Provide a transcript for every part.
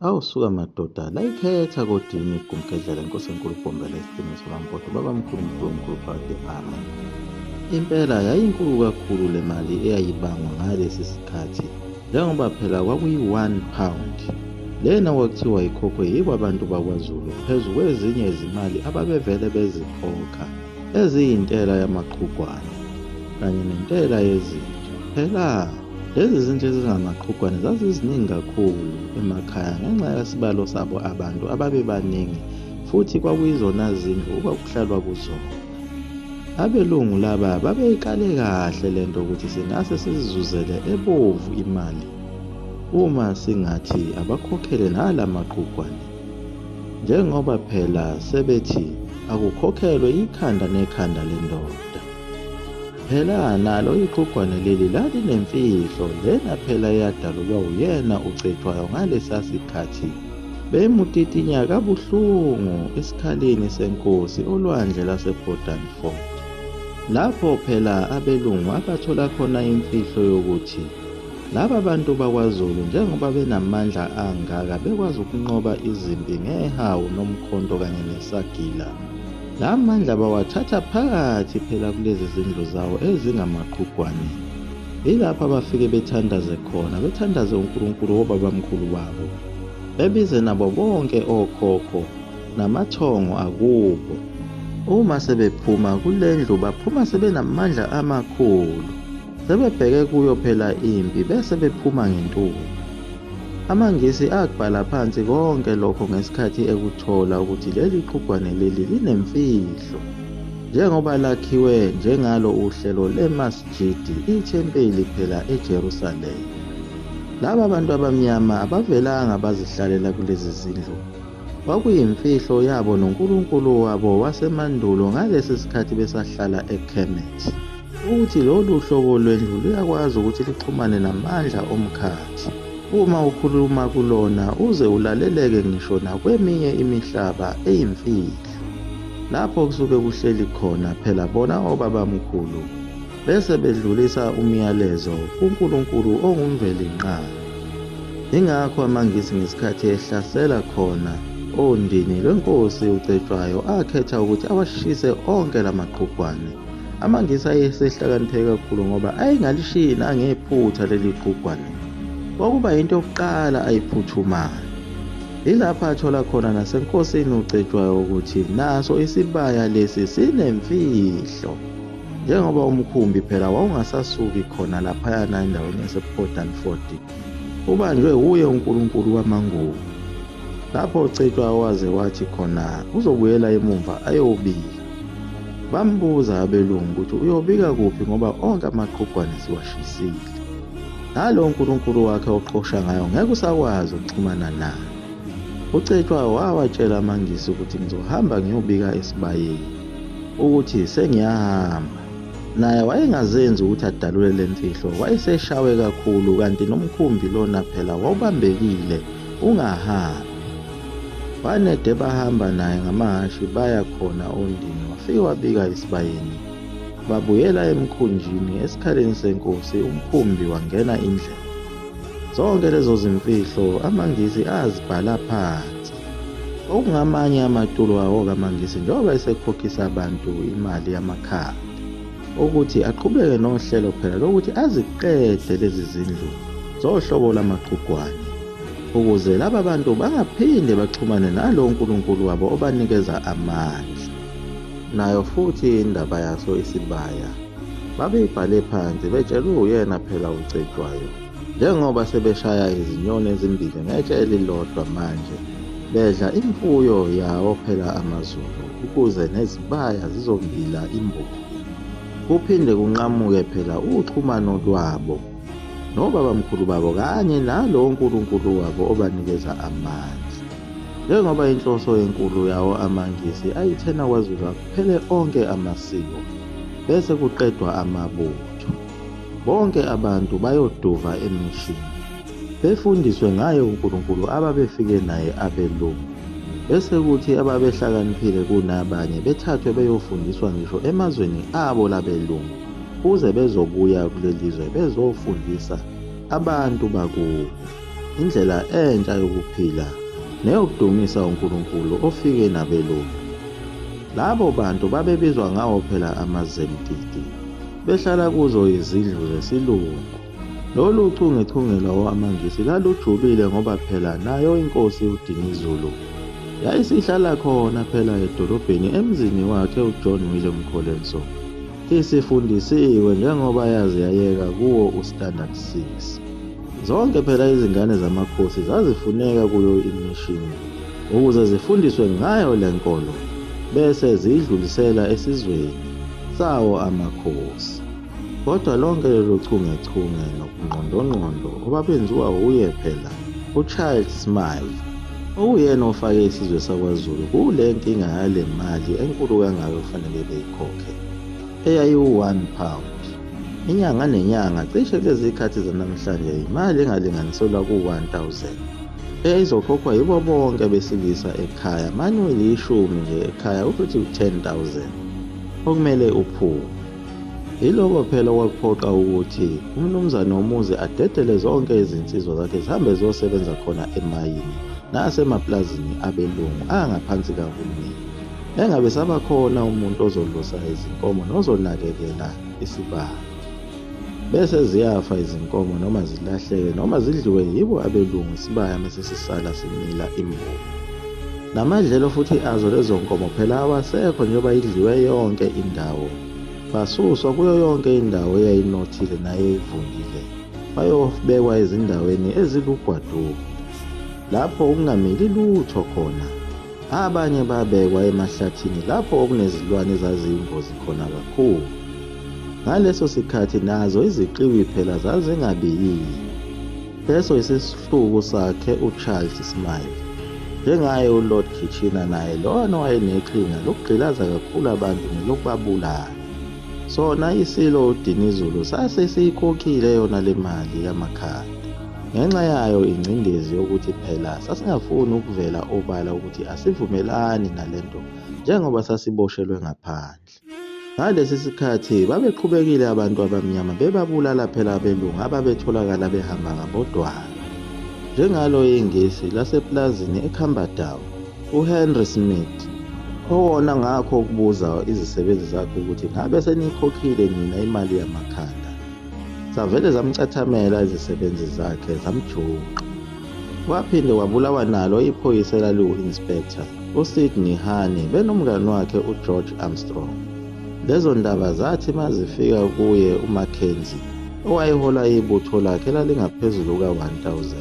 Awu suka madoda, layikhetha kodini igumgedlela inkosi enkulu Bhombela isiqiniso lampoto babamkhulu mkhulu mkhulu phakade amen. Impela yayinkulu kakhulu le mali eyayibangwa ngalesi sikhathi njengoba phela kwakuyi-one pound. Lena kwakuthiwa ikhokhwe yibo abantu bakwaZulu phezu kwezinye izimali ababevele bezikhokha eziyintela yamaqhugwane kanye nentela yezinto. Phela lezi zinto ezingamaqhugwane zaziziningi kakhulu emakhaya ngenxa yesibalo sabo abantu ababebaningi futhi kwakuyizona zindlu okwakuhlalwa kuzona. Abelungu laba babeyikale kahle le nto ukuthi singase sizizuzele ebovu imali uma singathi abakhokhele nala maqhugwane. Njengoba phela sebethi akukhokhelwe ikhanda nekhanda lendoda. Phela nalo iqhugwane leli lalinemfihlo lena phela eyadalulwa uyena uCetshwayo ngalesa sikhathi bemutitinya kabuhlungu esikhaleni senkosi olwandle lasePort Fort. Lapho phela abelungu abathola khona imfihlo yokuthi laba bantu bakwaZulu njengoba benamandla angaka bekwazi ukunqoba izimpi ngehawu nomkhonto kanye nesagila. La mandla bawathatha phakathi phela kulezi zindlu zawo ezingamaqhugwane. Yilapho abafike bethandaze khona, bethandaze uNkulunkulu wobabamkhulu babo, bebize nabo bonke okhokho namathongo akubo. Uma sebephuma kule ndlu baphuma sebenamandla amakhulu, sebebheke kuyo phela impi bese bephuma ngentuba. AmaNgisi akubhala phansi konke lokho ngesikhathi ekuthola ukuthi leli qhugwane leli linemfihlo. Njengoba lakhiwe njengalo uhlelo leMasjid, ithempeli phela eJerusalema. Laba bantu abamnyama abavelanga bazihlalela kulezi zindlu. Kwakuyimfihlo yabo noNkulunkulu wabo wasemandulo ngalesi sikhathi besahlala eKemet. Ukuthi lolu hlobo lwendlu luyakwazi ukuthi lixhumane namandla omkhathi. Uma ukhuluma kulona uze ulaleleke ngisho nakweminye imihlaba eyimfihlo. Lapho kusuke kuhleli khona phela bona obabamkhulu bese bedlulisa umyalezo kuNkulunkulu onguMvelinqangi. Yingakho amaNgisi ngesikhathi ehlasela khona oNdini lweNkosi uCetshwayo akhetha ukuthi awashise onke lamaqhugwane. AmaNgisi ayesehlakaniphe kakhulu ngoba ayengalishiyi nangephutha leli qhugwane. Kwakuba yinto yokuqala ayiphuthumayo. Yilapho athola khona nasenkosini uCetshwayo ukuthi naso isibaya lesi sinemfihlo. Njengoba umkhumbi phela wawungasasuki khona laphayana endaweni yasePort Danford, ubanjwe wuye uNkulunkulu wamaNguni. Lapho uCetshwayo waze wathi khona uzobuyela emumva ayobika. Bambuza abelungu ukuthi uyobika kuphi ngoba onke amaqhugwane siwashisile. Nalo uNkulunkulu wakhe oqhosha ngayo ngeke usakwazi ukuxhumana naye. UCetshwayo wawatshela amaNgisi ukuthi ngizohamba ngiyobika esibayeni ukuthi sengiyahamba. Naye wayengazenzi ukuthi adalule le mfihlo, wayeseshawe kakhulu kanti nomkhumbi lona phela wawubambekile ungahambi. Banede bahamba naye ngamahhashi baya khona oNdini wafike wabika esibayeni. Babuyela emkhunjini esikhaleni senkosi umkhumbi wangena indlela. Zonke lezo zimfihlo amaNgisi azibhala phansi. Okungamanye amatulo awo-ke amaNgisi njengoba esekhokhisa abantu imali yamakhadi ukuthi aqhubeke nohlelo phela lokuthi aziqede lezi zindlu zohlobo lwamaqhugwane ukuze laba bantu bangaphinde baxhumane nalo nkulunkulu wabo obanikeza amandla. Nayo futhi indaba yaso isibaya babeyibhale phansi betshelwe uyena phela uCetshwayo njengoba sebeshaya izinyoni ezimbili ngetshe elilodwa manje bedla imfuyo yawo phela amaZulu ukuze nezibaya zizombila imbuya. Kuphinde kunqamuke phela uxhumano lwabo nobabamkhulu babo kanye nalowo nkulunkulu wabo obanikeza amandla. Njengoba inhloso enkulu yawo amaNgisi ayithena kwaZulu akuphele onke amasiko bese kuqedwa amabutho. Bonke abantu bayoduva emishini befundiswe ngaye uNkulunkulu ababefike naye abelungu. Bese kuthi ababehlakaniphile kunabanye bethathwe beyofundiswa ngisho emazweni abo labelungu kuze bezobuya kulelizwe bezofundisa abantu bakubo. indlela entsha yokuphila neyokudumisa uNkulunkulu ofike nabelungu. Labo bantu babebizwa ngawo phela amaZemtiti, behlala kuzo izindlu zesilungu. Lolu chungechunge lwawo amaNgisi lalujulile ngoba phela nayo inkosi uDinizulu yayisihlala khona phela edolobheni emzini wakhe uJohn William Colenso. Isifundisiwe njengoba yaze yayeka kuwo uStandard 6. Zonke phela izingane zamakhosi zazifuneka kuyo imishini ukuze zifundiswe ngayo le nkolo bese ziyidlulisela esizweni sawo amakhosi. Kodwa lonke lolu chungechunge nobungqondongqondo obabenziwa wuye phela uChild Smile okuyena ofake isizwe sakwaZulu kule nkinga yale mali enkulu kangaka okufanele beyikhokhe eyayiwu-1 pound inyanga nenyanga cishe kulezi khathi zanamhlanje imali engalinganiselwa ku-1000 eyayizokhokhwa yibo bonke abesilisa ekhaya mane uyishumi nje ekhaya ukuthi u-10000 okumele uphume. Yiloko phela okwakuphoqa ukuthi umnumzane womuzi adedele zonke izinsizwa zakhe zihambe ziyosebenza khona emayini nasemaplazini abelungu angaphansi kahulumeni. Engabe sabakhona umuntu ozolusa izinkomo nozonakekela isibaya. Bese ziyafa izinkomo noma zilahleke noma zidliwe yibo abelungu isibaya mese sisala simila imbuka. Namadlelo futhi azo lezo nkomo phela awasekho njengoba idliwe yonke indawo. Basuswa kuyo yonke indawo eyayinothile nayeyivundile bayobekwa ezindaweni ezilugwadule lapho okungamili lutho khona. Abanye babekwa emahlathini lapho okunezilwane ezaziyingozi khona kakhulu. Ngaleso sikhathi nazo iziqiwi phela zazingabiyiwe. Leso yisihluku sakhe uCharles Smythe. Njengaye uLord Kitchener naye lona owayeneqhinga lokugqilaza kakhulu abantu nelokubabulala. Sona iSilo uDinizulu sase siyikhokhile yona le mali yamakhadi. Ngenxa yayo ingcindezi yokuthi phela sasingafuni ukuvela obala ukuthi asivumelani nale nto njengoba sasiboshelwe ngaphandle. Ngalesi sikhathi babeqhubekile abantu abamnyama bebabulala phela abelungu ababetholakala behamba ngabodwana. Njengalo iNgisi lasepulazini eCamperdown, uHenry Smith, owona ngakho ukubuza izisebenzi zakhe ukuthi ngabe seniyikhokhile nina imali yamakhanda. Zavele zamcathamela izisebenzi zakhe zamjuqa. Waphinde wabulawa nalo iphoyisa elaliwu-inspector uSydney Honey benomngani wakhe uGeorge Armstrong. Lezo ndaba zathi mazifika kuye uMackenzie owayehola ibutho lakhe elalingaphezulu kuka-1000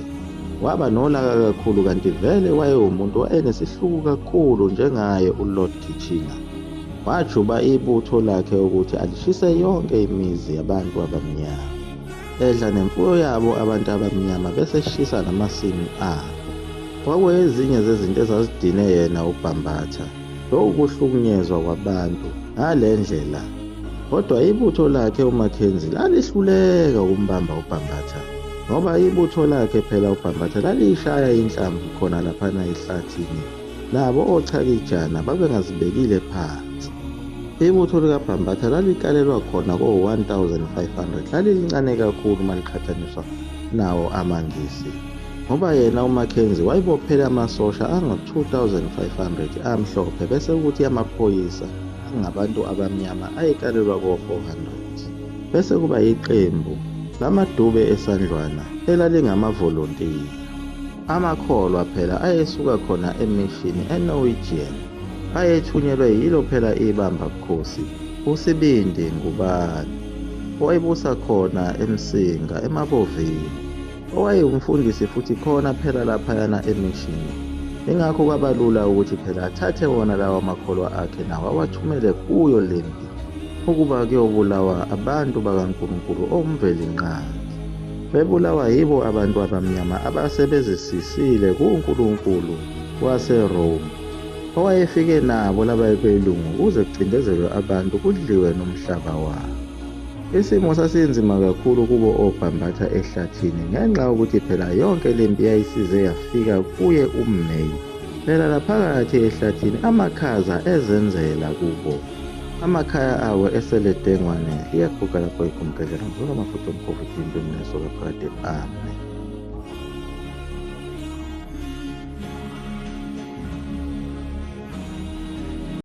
waba nolaka kakhulu kanti vele wayewumuntu owayenesihluku kakhulu njengaye uLord Kitchener. Wajuba ibutho lakhe ukuthi alishise yonke imizi yabantu abamnyama. Edla nemfuyo yabo abantu abamnyama bese eshisa namasimu abo. Kwakuyezinye zezinto ezazidine yena uBhambatha, lokhu kuhlukunyezwa kwabantu ngale ndlela. Kodwa ibutho lakhe uMackenzie lalihluleka ukumbamba uBhambatha ngoba ibutho lakhe phela uBhambatha laliyishaya inhlamvu khona laphana ehlathini. Nabo ochakijana babengazibekile phansi. Ibutho likaBhambatha lalikalelwa khona ko-1500 lalilincane kakhulu uma liqhathaniswa nawo amaNgisi ngoba yena uMackenzie wayibophele amasosha angu-2500 amhlophe bese kuthi amaphoyisa angabantu abamnyama ayekalelwa ko-400 bese kuba yiqembu lamadube esandlwana elalingamavolontiya. Amakholwa phela ayesuka khona emishini eNorwegian ayethunyelwe yilo phela ibamba bukhosi uSibindi Ngubane owayebusa khona eMsinga eMabovini owayewumfundisi futhi khona phela laphayana emishini. Ingakho kwabalula ukuthi phela athathe wona lawa makholwa akhe nawo awathumele kuyo lempi ukuba kuyobulawa abantu bakaNkulunkulu oMvelinqangi. Bebulawa yibo abantu abamnyama abasebezisisile kuNkulunkulu waseRome owayefike nabo laba belungu ukuze kucindezelwe abantu kudliwe nomhlaba wabo. Isimo sasinzima kakhulu kubo oBhambatha ehlathini ngenxa yokuthi phela yonke le mpi yayisize yafika kuye uMay. Phela laphakathi ehlathini amakhaza ezenzela kubo. Amakhaya awo esele dengwane liyaguga lapho igumgedlela mzulu amafutha omkhovu into emneso kaphakade. Amen.